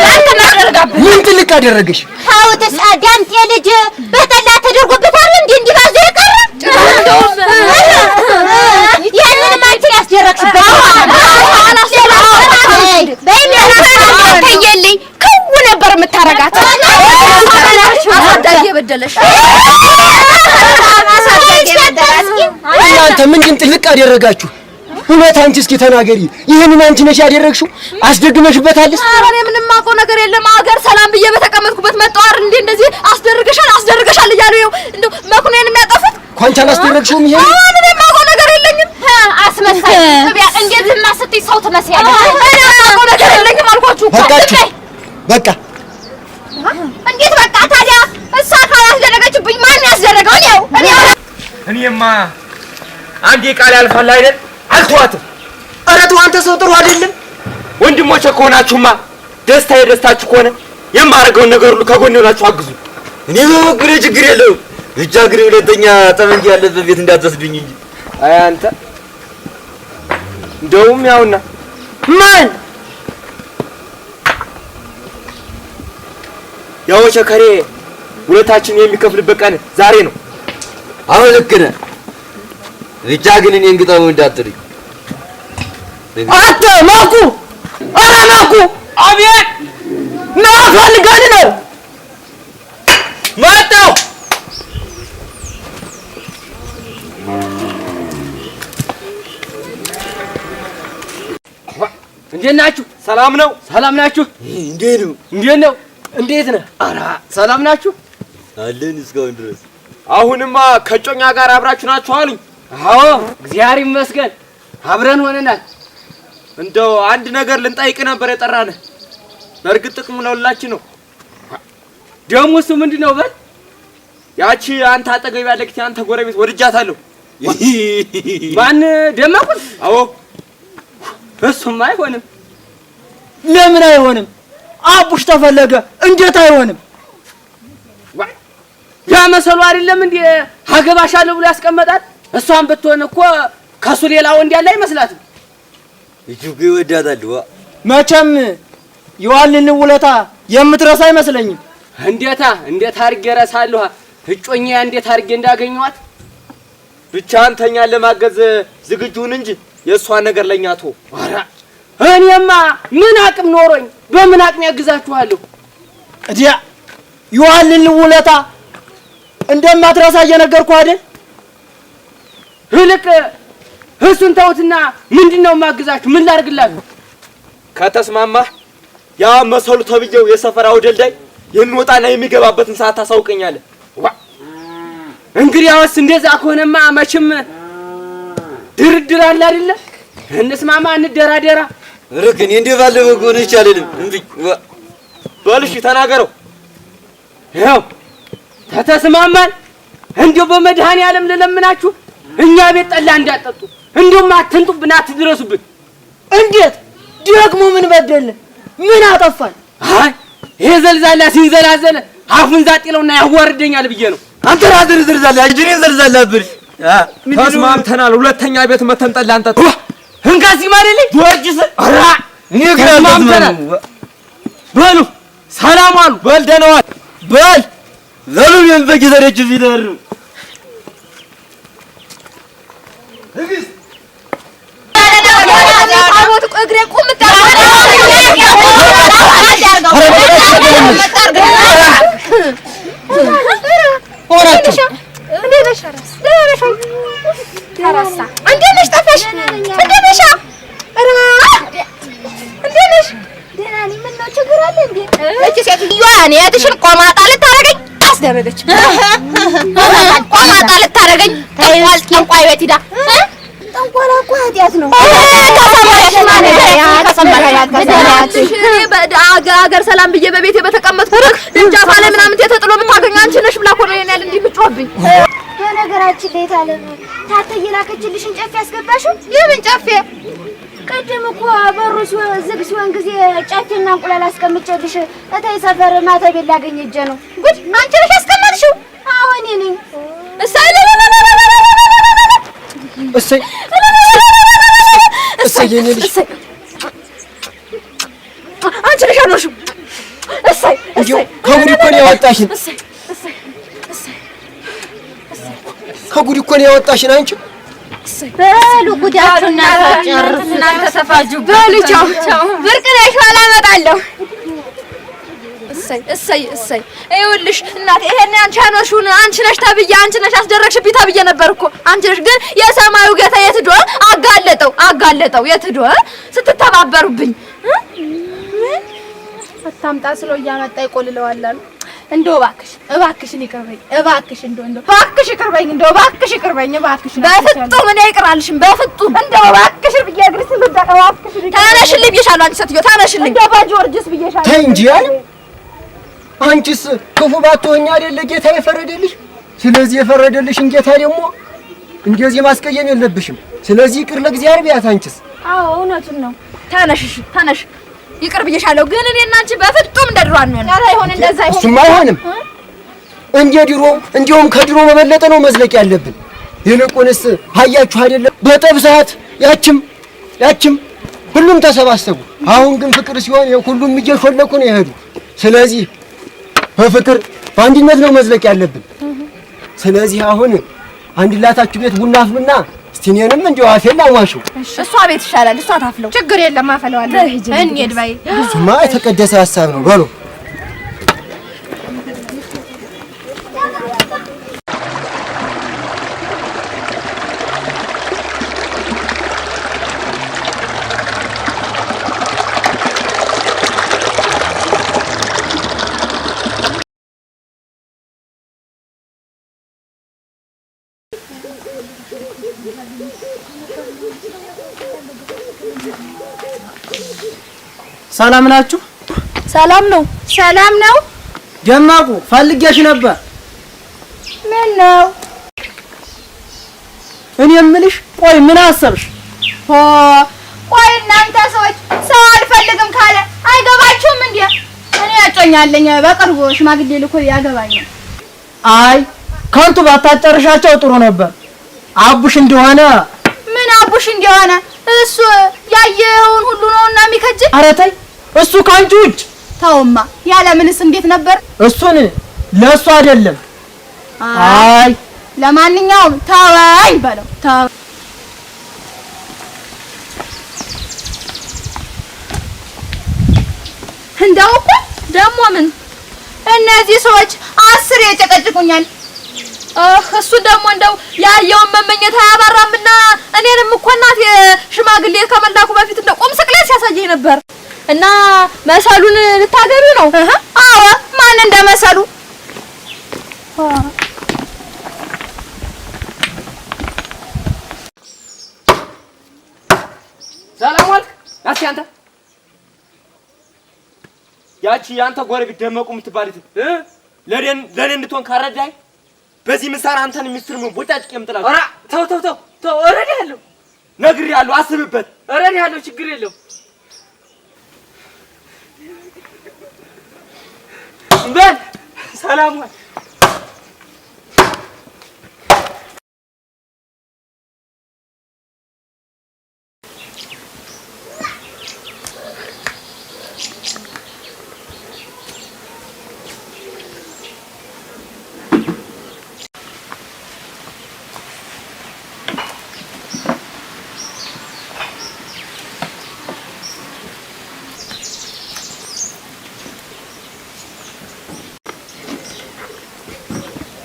አንተ ማስደረጋብህ ምን ጥልቅ አደረገሽ? ተውትስ ዳምጤ ልጅ በጠላ ተደርጎበታል እንዴ? እንዲህ ባዞ የቀረ ያንንም አንቺን ያስደረግሽበት ተየልኝ ክው ነበር የምታረጋት። አሳዳጊ የበደለሽ እናንተ ምንድን ጥልቅ አደረጋችሁ? እውነት አንቺ እስኪ ተናገሪ፣ ይህንን አንቺ ነሽ ያደረግሽው? አስደግመሽበታልስ? ኧረ እኔ ምንም የማውቀው ነገር የለም። አገር ሰላም ብዬ በተቀመጥኩበት መጣሁ አይደል እንዴ? እንደዚህ አስደርገሻል አስደርገሻል እያሉ ይኸው እንደው መኩኔን የሚያጠፉት። እኮ አንቺ አላስደረግሽውም? ይሄን አሁን እኔ የማውቀው ነገር የለኝም። አስመሳይ ትቢያ እንደዚህማ ስትይ ሰው ትመስያለሽ። እኔ የማውቀው ነገር የለኝም አልኳችሁ እኮ። በቃችሁ፣ በቃ እንዴት በቃ ታዲያ? እሷ ካላስደረገችብኝ ማን ያስደረገው? እኔው እኔው እኔማ አንዴ ቃል ያልፋል አይደል? አልተዋትም። ኧረ ተው አንተ ሰው ጥሩ አይደለም። ወንድሞቼ ከሆናችሁማ ደስታ የደስታችሁ ከሆነ የማደርገውን ነገር ሁሉ ከጎኔ ሆናችሁ አግዙ። እኔ በበኩሌ ችግር የለውም። ብቻ ግን ሁለተኛ ጠመንጃ ያለበት ቤት እንዳትወስዱኝ እንጂ። አይ አንተ እንደውም ያውና ማን ያው ቸከሬ ውለታችን የሚከፍልበት ቀን ዛሬ ነው። አሁን ልክ ነህ። ብቻ ግን እኔን ግጠሙ እንዳትሉኝ። አንተ ማኩ፣ ኧረ ማኩ፣ አቤት ና ፈልገን ነው። መጣሁ። እንዴት ናችሁ? ሰላም ነው? ሰላም ናችሁ? እንዴት ነው? እንዴት ነው? እንዴት ነህ? ኧረ ሰላም ናችሁ? አለን እስካሁን ድረስ። አሁንማ ከጮኛ ጋር አብራችሁ ናችሁ አሉኝ። አዎ እግዚአብሔር ይመስገን አብረን ሆነናል። እንደው አንድ ነገር ልንጠይቅ ነበር የጠራንህ። በእርግጥ ጥቅሙ ለሁላችን ነው። ደግሞ እሱ ምንድን ነው በል ያቺ አንተ አጠገብ ያለች አንተ ጎረቤት ወድጃታለሁ። ማን ደመቁት? አዎ እሱማ አይሆንም። ለምን አይሆንም? አቡሽ ተፈለገ እንዴት አይሆንም? ያ መሰሉ አይደለም እንዴ አገባሻለሁ ብሎ ያስቀመጣት? እሷን ብትሆን እኮ ከሱ ሌላ ወንድ ያለ አይመስላትም። እጅጉ ይወዳታል። ዋ መቼም የዋልንን ውለታ የምትረሳ አይመስለኝም። እንዴታ እንዴት አድርጌ እረሳለሁ? እጮኛዬ እንዴት አድርጌ እንዳገኘኋት። ብቻ አንተኛን ለማገዝ ዝግጁን እንጂ የእሷን ነገር ለኛ ተው። ኧረ እኔማ ምን አቅም ኖሮኝ በምን አቅም ያግዛችኋለሁ? እዲያ የዋልንን ውለታ እንደማትረሳ እየነገርኩህ አይደል? ይልቅ እሱን ተውትና ምንድነው ማግዛችሁ? ምን ላድርግላችሁ? ከተስማማህ ያ መሰሉ ተብዬው የሰፈራው ደልዳይ የሚወጣና የሚገባበትን ሰዓት ታሳውቀኛለህ። ዋ እንግዲያውስ እንደዛ ከሆነማ መቼም ድርድር አለ አይደለ? እንስማማ፣ እንደራደራ። ርግን እንዴ ባለ በጎን ይቻላል እንዴ? በል እሺ ተናገረው። ይኸው ተተስማማን። እንደው በመድኃኔዓለም ልለምናችሁ እኛ ቤት ጠላ እንዳትጠጡ፣ እንደውም አትንጡብን፣ አትድረሱብን። እንዴት ደግሞ ምን በደልን? ምን አጠፋን? አይ ይሄ ዘልዛላ ሲንዘላዘለ አፉን ዛጥ ይለውና ያዋርደኛል ብዬ ነው። አንተ ራስህ ዘልዛላ እጅኔ ዘልዛላ ብር ተስማምተናል። ሁለተኛ ቤት መተን ጠላ አንጠጣ። እንካሲ ማለልኝ ጊዮርጊስ ኧረ ተስማምተናል። በሉ ሰላም አሉ። በል ደህና ዋል። በል ዘሉ የንበጊ ዘረጅ ቢደሩ እህትሽን ቆማጣ ልታረገኝ አስደረገች። ቆማጣ ልታረገኝ ጠንቋይ ቤት ሂዳ ጠንቋላ እኮ ኃጢአት ነው። አገር ሰላም ብዬ በቤቴ በተቀመጥኩ ደጃፏ ላይ ምናምን ተጥሎ ብታገኝ አንቺ ነሽ ብላ እኮ ነው ይሄን ያህል እንዲህ የምትጮህብኝ። በነገራችን ላይ ታለም ታተይ የላከችልሽን ጨፌ ያስገባሽው? የምን ጨፌ? ቅድም እኮ በሩ ዝግ ሲሆን ጊዜ ጨፌና እንቁላል አስቀምጬልሽ እተይ ሰፈር ማተቤን ላገኝ ሄጄ ነው። ጉድ! አንቺ ነሽ ያስቀመጥሽው? አዎ እኔ ነኝ። እሰይ እሰይ እሰይ የኔ ልጅ አንቺ ነሽ ያኖርሽው። እሰይ እሰይ ከጉድ እኮ ነው ያወጣሽን። ከጉድ እኮ ነው ያወጣሽን አንቺ። በሉ ጉዳችሁን ጨርሱ። እናንተ ተፋጁ። በሉ ቻው ቻው። ብርቅ ነሽ፣ ኋላ እመጣለሁ። እሰይ እሰይ እሰይ። ይኸውልሽ እናቴ ይሄን አንቺ ያኖርሽውን አንቺ ነሽ ተብዬ አንቺ ነሽ አስደረግሽብኝ ተብዬ ነበር እኮ አንቺ ነሽ። ግን የሰማዩ ጌታ የት ሄዶ አጋለጠው አጋለጠው። የት ሄዶ ስትተባበሩብኝ ምን አታምጣ ስለው እያመጣ ይቆልለዋል አሉ። እንደው እባክሽ እባክሽን ይቅር በይኝ እባክሽ፣ እንደው እንደው እባክሽ ይቅር በይኝ፣ እንደው እባክሽ ይቅር በይኝ እባክሽ። በፍጹም እኔ ይቅር አልሽም። በፍጹም እንደው እባክሽ ብዬሽ እግርሽ ስልወድቅ እባክሽ ተነሽልኝ ብዬሻለሁ። አንቺ ሴትዮ ተነሽልኝ። እንደው በጊዮርጊስ ብዬሻለሁ። ተይ እንጂ አለ። አንቺስ ክፉ ባትሆኝ አይደለ ጌታ የፈረደልሽ? ስለዚህ የፈረደልሽን ጌታ ደግሞ እንደዚህ ማስቀየም የለብሽም። ስለዚህ ይቅር ለእግዚአብሔር ቢያት አንቺስ። አዎ እውነቱን ነው። ተነሽ እሺ ተነሽ፣ ይቅር ብዬሻለሁ። ግን እኔ እና አንቺ በፍጹም እንደ ድሮ አንሆንም። ኧረ አይሆን፣ እንደዛ አይሆን። እሱማ አይሆንም። እንደ ድሮ እንዲያውም ከድሮ በበለጠ ነው መዝለቅ ያለብን። ይልቁንስ አያችሁ አይደለም በጠብ ሰዓት ያችም ያችም ሁሉም ተሰባሰቡ። አሁን ግን ፍቅር ሲሆን ሁሉም እየሾለኩ ነው የሄዱ። ስለዚህ በፍቅር በአንድነት ነው መዝለቅ ያለብን። ስለዚህ አሁን አንድ ላታችሁ ቤት ቡና አፍሉና እስቲ እኔንም እንደው አፌን ላሟሸው። እሷ ቤት ይሻላል፣ እሷ ታፍለው። ችግር የለም አፈለዋለሁ። እንሂድ በይ። እሱማ የተቀደሰ ሀሳብ ነው። በሉ ሰላም ናችሁ? ሰላም ነው። ሰላም ነው። ደማቁ ፈልጌሽ ነበር። ምን ነው? እኔ የምልሽ ቆይ ምን አሰብሽ? ቆይ እናንተ ሰዎች ሰው አልፈልግም ካለ አይገባችሁም እንዴ? እኔ ያጮኛለኝ በቅርቡ ሽማግሌ ልኮ ያገባኛል። አይ ከንቱ ባታጨርሻቸው ጥሩ ነበር። አቡሽ እንደሆነ ምን አቡሽ እንደሆነ እሱ ያየውን ሁሉ ነውና የሚከጅል። ኧረ ተይ እሱ ካንቺ ውጭ ተውማ። ያለ ምንስ እንዴት ነበር? እሱን ለእሱ አይደለም። አይ ለማንኛውም ተወኝ በለው። ተው እንደው እኮ ደግሞ ምን እነዚህ ሰዎች 10 የጨቀጭቁኛል። እሱ ደግሞ እንደው ያ ያየውን መመኘት አያባራምና እኔንም እኮ እናቴ ሽማግሌ ከመላኩ በፊት እንደ ቁም ስቅለት ሲያሳየኝ ነበር። እና መሰሉን ልታገቢው ነው? አዎ፣ ማን እንደመሰሉ። ሰላም ዋልክ? እስኪ አንተ ያቺ ያንተ ጎረቤት ደመቁ የምትባሊት ለኔ እንድትሆን ካረዳኝ በዚህ ምሳር አንተን ሚስትር ምን ቦጫጭቄ የምጥላት። ኧረ ተው ተው ተው ተው፣ እረዳለሁ፣ ነግሬሃለሁ፣ አስብበት። እረዳለሁ፣ ችግር የለውም። በል ሰላም ዋል።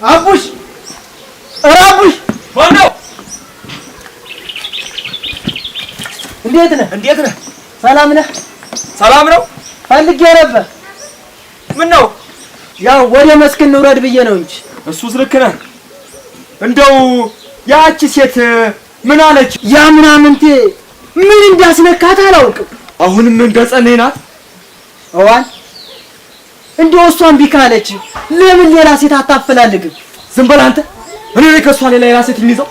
አቡሽ፣ ኧረ አቡሽ፣ ማነው? እንዴት ነህ? እንዴት ነህ? ሰላም ነህ? ሰላም ነው። ፈልጌ ነበር። ምን ነው? ያው ወደ መስክ እንውረድ ብዬ ነው እንጂ። እሱስ ልክ ነህ። እንደው ያቺ ሴት ምን አለች? ያ ምናምንቴ ምን እንዳስነካት አላውቅም። አሁንም እንደጸነኝ ናት። እዋን እንደው እሷን ቢካለች ለምን ሌላ ሴት አታፈላልግም? ዝም በል አንተ። እኔ ነኝ ከእሷ ሌላ ሌላ ሴት የሚይዘው።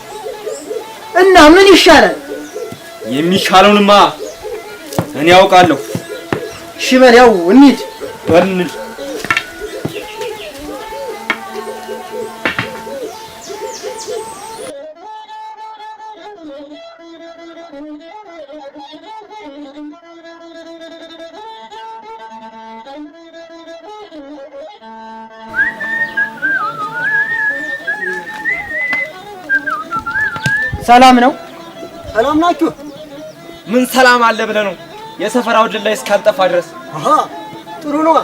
እና ምን ይሻላል? የሚሻለውንማ እኔ አውቃለሁ። እሺ በል ያው እንሂድ። በል እንሂድ። ሰላም ነው? ሰላም ናችሁ? ምን ሰላም አለ ብለህ ነው? የሰፈራው ድል ላይ እስካልጠፋ ድረስ። አሃ ጥሩ ነዋ።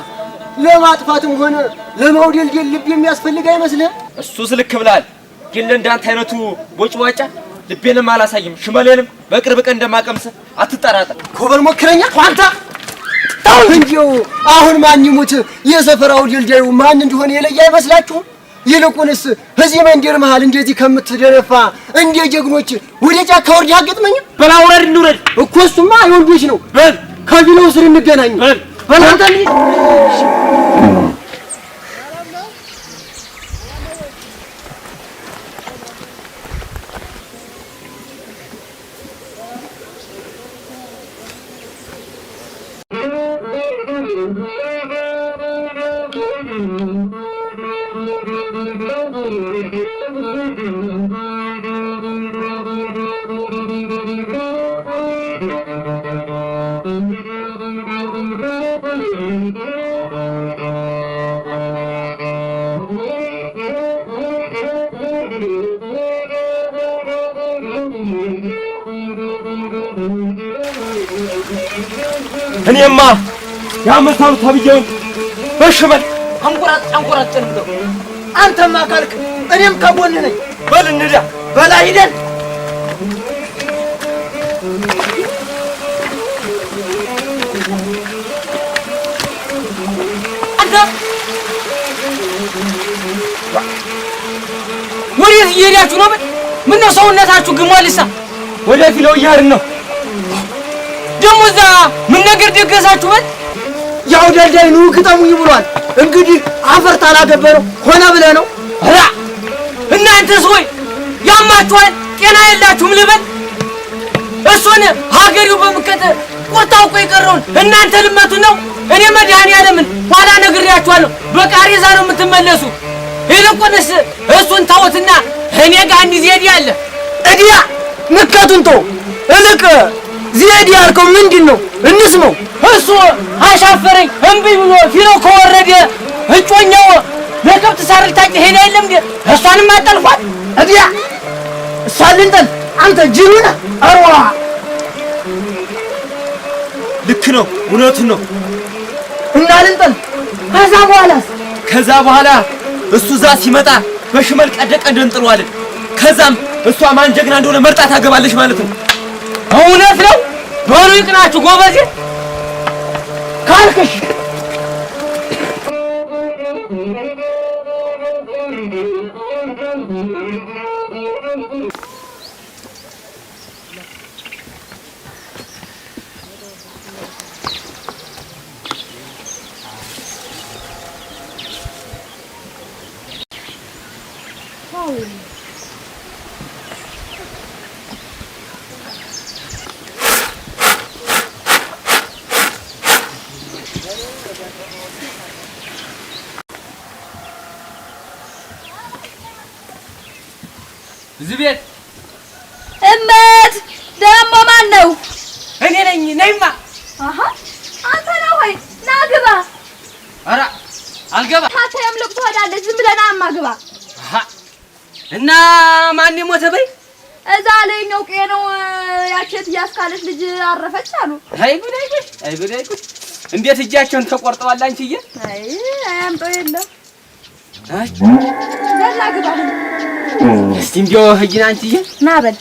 ለማጥፋትም ሆነ ለማውደልደል ልብ የሚያስፈልግ አይመስልህም? እሱስ ልክ ብለሃል። ግን ለእንዳንተ አይነቱ ቦጭቧጫ ልቤንም አላሳይም፣ ሽመሌንም በቅርብ ቀን እንደማቀምስህ አትጠራጠር። ኮበል ሞክረኛ አንተ። ተው እንጂው። አሁን ማን ይሙት የሰፈራው ድልዳዩ ማን እንደሆነ የለየ አይመስላችሁም? ይልቁንስ እዚህ መንደር መሃል እንደዚህ ከምትደነፋ እንደ ጀግኖች ወደ ጫካ ወርድ አገጥመኝም። በል አውረድ እንውረድ። እኮ እሱማ የወንዶች ነው። በል ከቢሎው ስር እንገናኝ። በል በል አንተ እንሂድ። እኔማ ያመሳሉ ተብዬውን በሽመል አንቆራጥ አንቆራጥ ነው። አንተማ ካልክ እኔም ከጎንህ ነኝ። በል እንሂዳ። በላ ሂደን። አንተ ወዴት እየሄዳችሁ ነው? ምነው ሰውነታችሁ ግሟልሳ? ወደ ፊለው እየሄድን ነው። ደግሞ እዛ ምን ነገር ደገሳችሁ? በል ያው ደልዳይ ኑ ግጠሙኝ ብሏል። እንግዲህ አፈር ታላገበረው ሆነ ብለህ ነው። ኧረ እናንተስ ወይ ያማችኋል፣ ጤና የላችሁም ልበል? እሱን ሀገሪው በምከት ቁርጥ አውቆ የቀረውን እናንተ ልመቱን ነው። እኔ መድኃኒዓለምን ኋላ ነግሬያችኋለሁ፣ በቃሬዛ ነው የምትመለሱ። ይልቁንስ እሱን ተውትና እኔ ጋር አንድ ዘዴ አለ። እዲያ ምከቱን ተው፣ እልቅ ዘዴ ያልከው ምንድን ነው? እንስመው። እሱ አሻፈረኝ እምቢ ብሎ ፊሎ ከወረደ እጮኛው ለከብት ሳር ልታጭድ ሄዳ የለም እንዴ? እሷንም አጠልፏት። እዲያ እሷን ልንጠል? አንተ ጅሉ ነህ። አርዋ ልክ ነው፣ እውነቱን ነው። እና ልንጠል። ከዛ በኋላስ? ከዛ በኋላ እሱ እዛ ሲመጣ በሽመል ቀደ ቀደ እንጥለዋለን። ከዛም እሷ ማን ጀግና እንደሆነ መርጣ ታገባለች ማለት ነው። እውነት ነው። በሉ ይቅናችሁ ጎበዜ ካልክሽ እዚህ ቤት እመት ደግሞ ማን ነው? እኔ ነኝ። ነይማ። አሃ አንተ ነው ወይ? ና ግባ። ኧረ አልገባ። ታተም ልቅ ትሄዳለች። ዝም ብለህ ናማ ግባ። አሃ እና ማን የሞተ በይ? እዛ ላይኛው ቄ ነው ያቺ እያስካለች ልጅ አረፈች አሉ። አይ ጉድ አይ ጉድ አይ ጉድ አይ ጉድ! እንዴት እጃቸውን ተቆርጠዋል አንቺዬ። አይ አያምጠው የለም። አይ ዘላ ግባ። እስቲ እንዲያው ሂጂና አንቺዬ። ና በል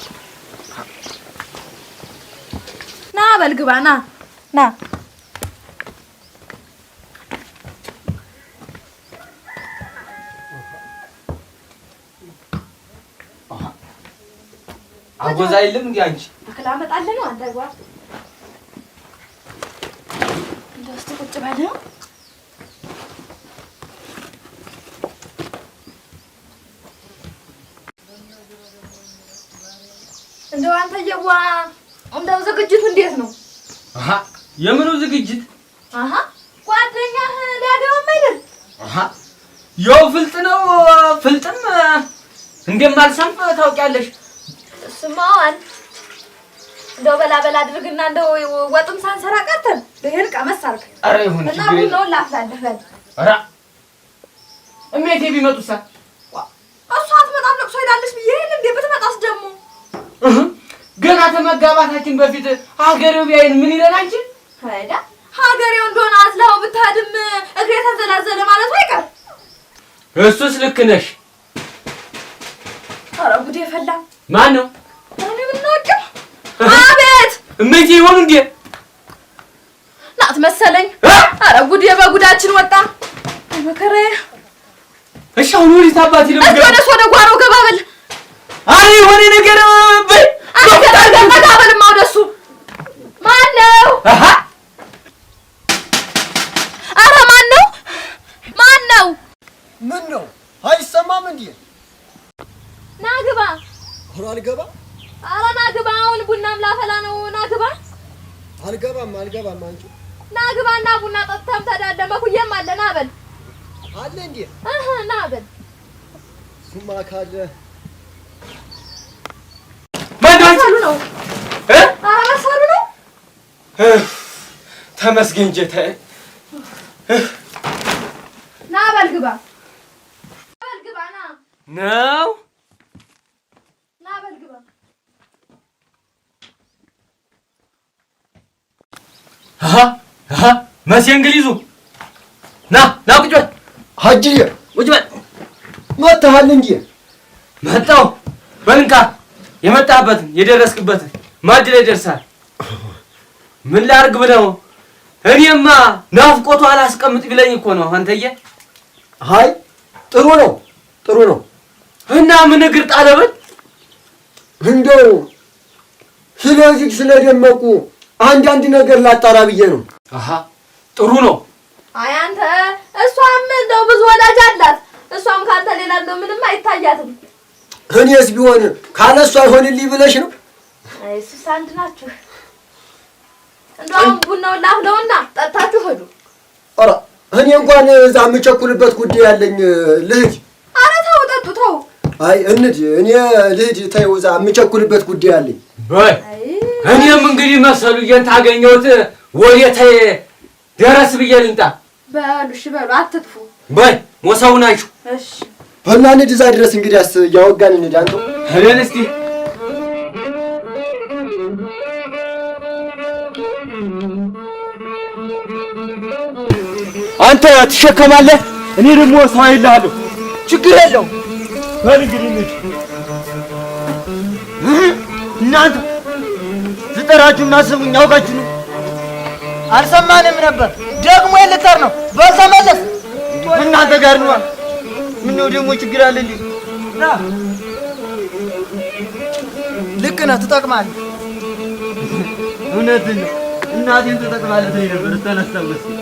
ና በል ግባ። ና ና አጎዛ የለም እንዴ አንቺ? አክላ አመጣልህ ነው አንተ ጓ እንደው እስቲ ቁጭ በል። እንደው አንተ የዋ እንደው ዝግጅቱ እንዴት ነው? አሃ የምኑ ዝግጅት? አሃ ጓደኛህ ሊያገባም አይደል? አሃ ያው ፍልጥ ነው። ፍልጥም እንደማልሰንፍ ታውቂያለሽ። ስማዋን እንደው በላ በላ አድርግና እንደው ወጥም ሳንሰራ ቀርተን ይሄን ቀመስ አድርግ። ኧረ ይሁን እና ቡናውን ላፍላለህ በል። ኧረ እሜቴ ቢመጡሳ? እሷ አትመጣም ለቅሶ ሄዳለች ብዬ የለ እንዴ? ብትመጣስ ደግሞ ገና ተመጋባታችን በፊት ሀገሬው ቢያይን ምን ይለን አንቺ? አይዳ ሀገሬው እንደሆነ አዝላው ብትሄድም እግሬ ተንዘላዘለ ማለቱ አይቀር። እሱስ ልክ ነሽ። ኧረ ጉዴ ፈላ። ማን ነው? እኔ የምናውቀው። አቤት እሜቴ ይሆኑ እንዴ? ናት መሰለኝ። ኧረ ጉዴ በጉዳችን ወጣ። አይ መከራዬ። እሺ አሁን ወዴት አባቴ ነው እስኪ ወደ እሱ ወደ ጓሮ ገባ በል። አረ የሆነ ነገር በይ። አረ ገባ በልማ ወደ እሱ። ማን ነው? አሃ አረ ማን ነው? ማን ነው? ምን ነው አይሰማም እንዴ? ና ግባ። ኧረ አልገባም። ኧረ ና ግባ። አሁን ቡናም ላፈላ ነው። ና ግባ። አልገባም አልገባም። አንቺ ና ግባና ቡና ጠጥተህም ትሄዳለህ። መኩዬም አለ። ና በል። አለ እንዴ? እህ ና በል። እሱማ ካለ መሰሉ ነው። ኧረ መሰሉ ነው። ተመስገን ጌታዬ። ና በል ግባ። በል ግባ ና ነው ና በል ግባ። አሃ አሃ መቼ እንግሊዙ ና ና ቁጭ በል ሀጅዬ ቁጭ በል። መጥተሃል እንዴ? መጣሁ። በል እንካ የመጣህበትን የደረስክበትን ማዕድ ላይ ደርሰሃል። ምን ላድርግ ብለው እኔማ ናፍቆቱ አላስቀምጥ ቢለኝ እኮ ነው አንተዬ። አይ ጥሩ ነው ጥሩ ነው። እና ምን እግር ጣለበል? እንደው ስለዚህ ስለደመቁ አንዳንድ ነገር ላጣራ ብዬ ነው። አሃ ጥሩ ነው። አይ አንተ እሷም እንደው ብዙ ወዳጅ አላት። እሷም ካንተ ሌላ እንደው ምንም አይታያትም። እኔስ ቢሆን ካለሷ አይሆንልኝ ብለሽ ነው? አይ እሱስ አንድ ናችሁ። እንደው አሁን ቡናውን ላፍለውና ጠጣችሁ ሂዱ። ኧረ እኔ እንኳን እዛ የምቸኩልበት ጉዳይ አለኝ ልሂድ። ኧረ ተው ጠጡ ተው። አይ እንሂድ፣ እኔ ልሂድ። ተይው እዛ የምቸኩልበት ጉዳይ አለኝ። በይ እኔም እንግዲህ መሰሉዬን ታገኘሁት ወዴት ደረስ ብዬ ልምጣ። በሉ እሺ በሉ አትጥፉ። በይ ሞሰቡን አንሺው። እሺ በልና እንሂድ እዛ ድረስ እንግዲያስ እያወጋን እንሂድ። አንተ እኔን እስቲ አንተ ትሸከማለህ፣ እኔ ደግሞ ሰው አይልሃለሁ። ችግር የለውም። በል እንግዲህ እንሂድ። እናንተ ስጠራችሁና ስሙኝ አውቃችሁ ነው። አልሰማንም ነበር። ደግሞ የልተር ነው። በል ተመለስ። እናንተ ጋር ነዋ። ምነው ደግሞ ችግር አለ እንዴ? ና ልክ ነህ፣ ትጠቅማለህ። እውነትህን ነው። እናቴን ትጠቅማለህ ትለኝ ነበር። እሷን አስታወስኩኝ።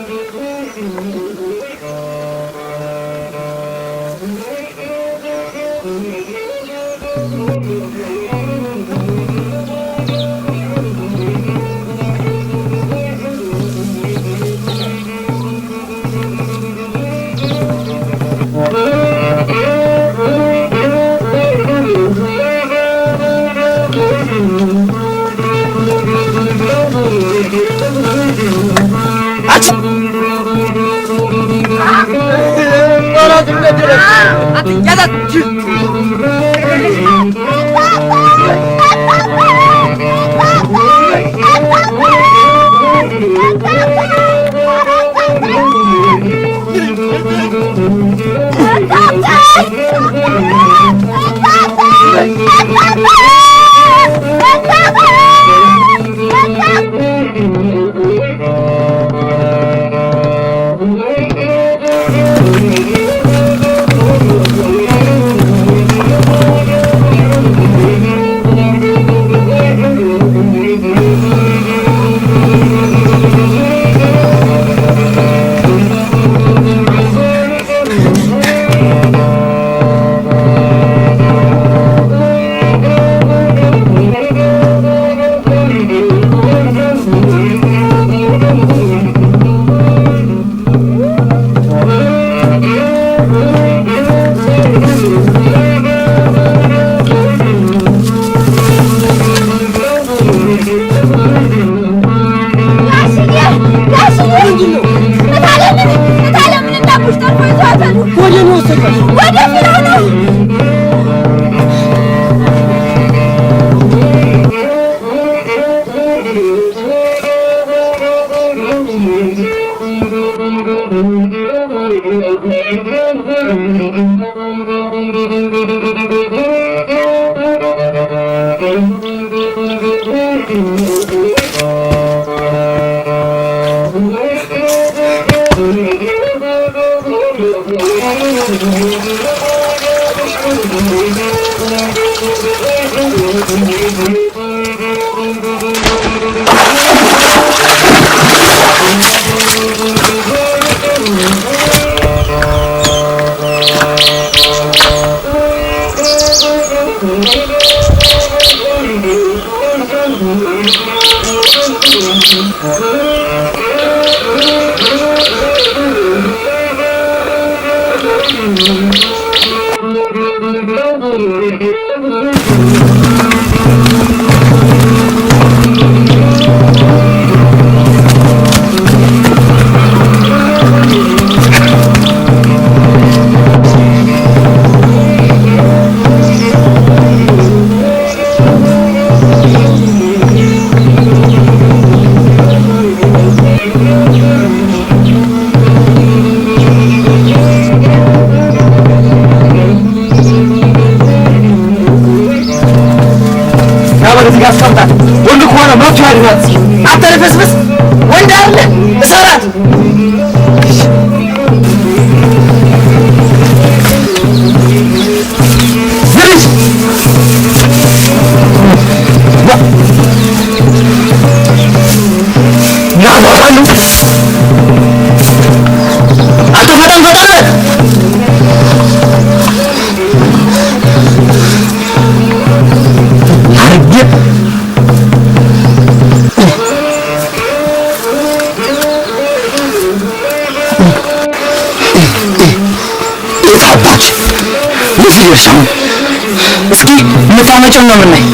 እስኪ የምታመጪውን ነው የምናይ።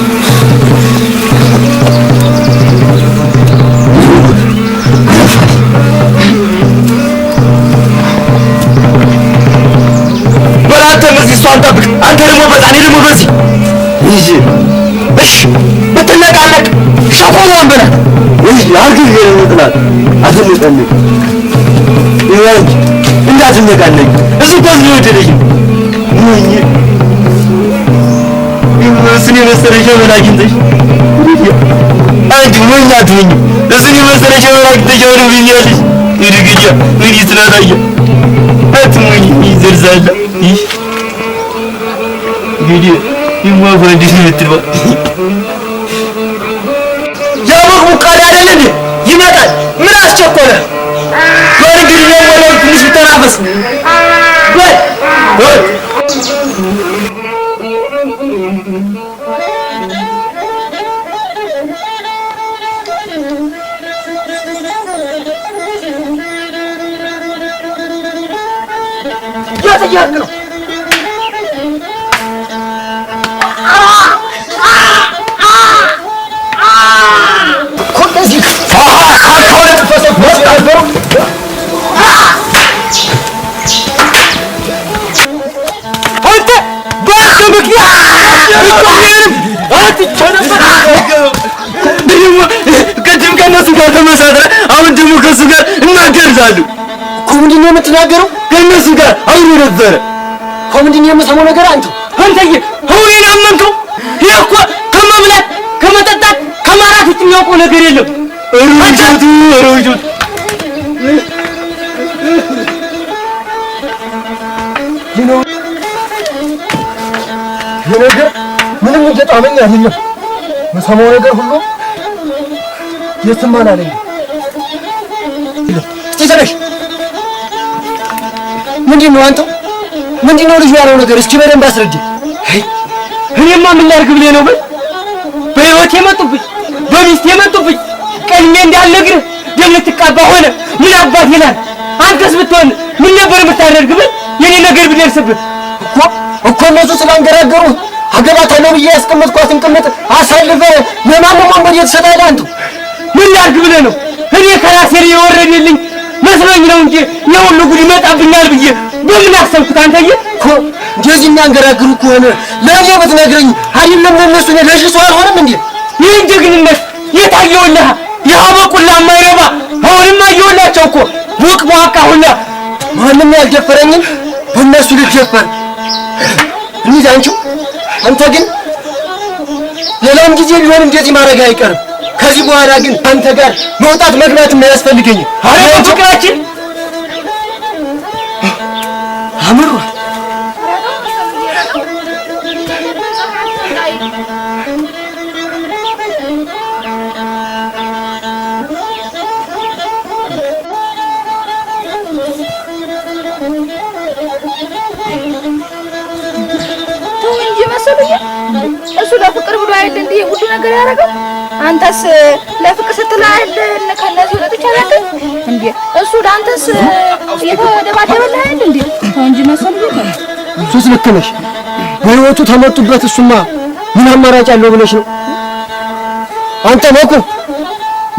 በል አንተም እዚህ እሷን ጠብቅ። አንተ ደግሞ በዛ፣ እኔ ደግሞ በዚህ። እሺ እሺ፣ ብትነቃነቅ ሸኮናዋን በላት። እሺ አርግዤ ነው የምጥላት። አትነቃነቅ፣ ይኸውልህ እንዳትነቃነቅ። እሱ እኮ ስለወደደኝ ነው። ሞኝ እሱን የመሰለ ሸበላ አግኝተሽ አንቺ ሞኝ አትሆኝም። እሱን የመሰለ ሸበላ አግኝተሽ አሁንም ብኛለሽ። እንግዲህ ምን ይስላታየ አትሞኝ ይዘርዛላ። ይህ እንግዲህ ይሟፏ እንዴት ነው የምትልባ? ያቦቅ ቡቃሪ አይደል እንዴ? ይመጣል። ምን አስቸኮለ? በል እንግዲህ ደግሞ ትንሽ ብተናፈስ በል በል። የት እየሄድክ ነው? አንተ በአንተ ምክንያት አጥቼ ነበር። ደግሞ ቅድም ከእነሱ ጋር ተመሳጥረህ አሁን ደግሞ ከእሱ ጋር እናገርዛለሁ እኮ። ምንድን ነው የምትናገረው? ከእነሱ ጋር አብሮ ነበረ እኮ። ምንድን ነው የምሰማው ነገር አንተ? አንተዬ አሁን አመንከው? ይሄ እኮ ከመብላት ከመጠጣት ከማራት ውጭ የሚያውቀው ነገር የለም። ሩጁቱ ሩጁቱ ይህ ነገር ምንም እየጣመኝ አይደለም። የምሰማው ነገር ሁሉ የትም አላለኝም። እስቲ ተነሽ። ምንድን ነው አንተው? ምንድን ነው ልጁ ያለው ነገር? እስኪ በደንብ አስረጅ። እኔማ ምን ላድርግ ብለህ ነው? በል በህይወት የመጡብኝ በሚስት የመጡብኝ ቀድሜ እንዳልነግርህ ደም ልትቃባ ሆነ። ምን አባት ይላል? አንተስ ብትሆን ምን ነበር የምታደርግ? ብል የኔ ነገር ቢደርስብህ እኮ እኮ እነሱ ስላንገራገሩ አገባታለሁ ብዬ ያስቀመጥኳትን ቅምጥ አሳልፈህ ለማንም ወንበዴ ትሰጣለህ አንተው? ምን ላድርግ ብለህ ነው? እኔ ከራሴ ላይ የወረደልኝ መስሎኝ ነው እንጂ የሁሉ ጉድ ይመጣብኛል ብዬ በምን አሰብኩት? አንተዬ እኮ እንደዚህ የሚያንገራግሩ ከሆነ ለእኔ ብትነግረኝ አይደለም ለእነሱ እኔ ለሺህ ሰው አልሆንም እንዴ? ይህን ጀግንነት የታየውልህ ይህ በቁላ የማይረባ አሁንም አየሁላቸው እኮ ቡቅ ቧቃ ሁላ ማንም ያልደፈረኝን በእነሱ ልደፈር። እንሂድ አንቺው። አንተ ግን ሌላም ጊዜ ቢሆን እንደዚህ ማድረግ አይቀርም። ከዚህ በኋላ ግን አንተ ጋር መውጣት መግባትም አያስፈልገኝም። አረ በፍቅራችን አምሯል። ተው እንጂ መሰሉዬ፣ እሱ ለፍቅር ብሎ አይደል እንዲህ ሁሉ ነገር ያደረገው? አንተስ ለፍቅር ስትል አይደል ከእነዚህ ወጠጦች አላውቅም እንዴ? እሱ ለአንተስ እየተደባደበልህ አይደል እንዴ? ተው እንጂ መሰሉዬ፣ ተው። እሱስ ልክ ነሽ። በህይወቱ ተመጡበት። እሱማ ምን አማራጭ አለው ብለሽ ነው? አንተ መኩ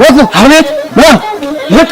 መኩ፣ አቤት ና መጣ።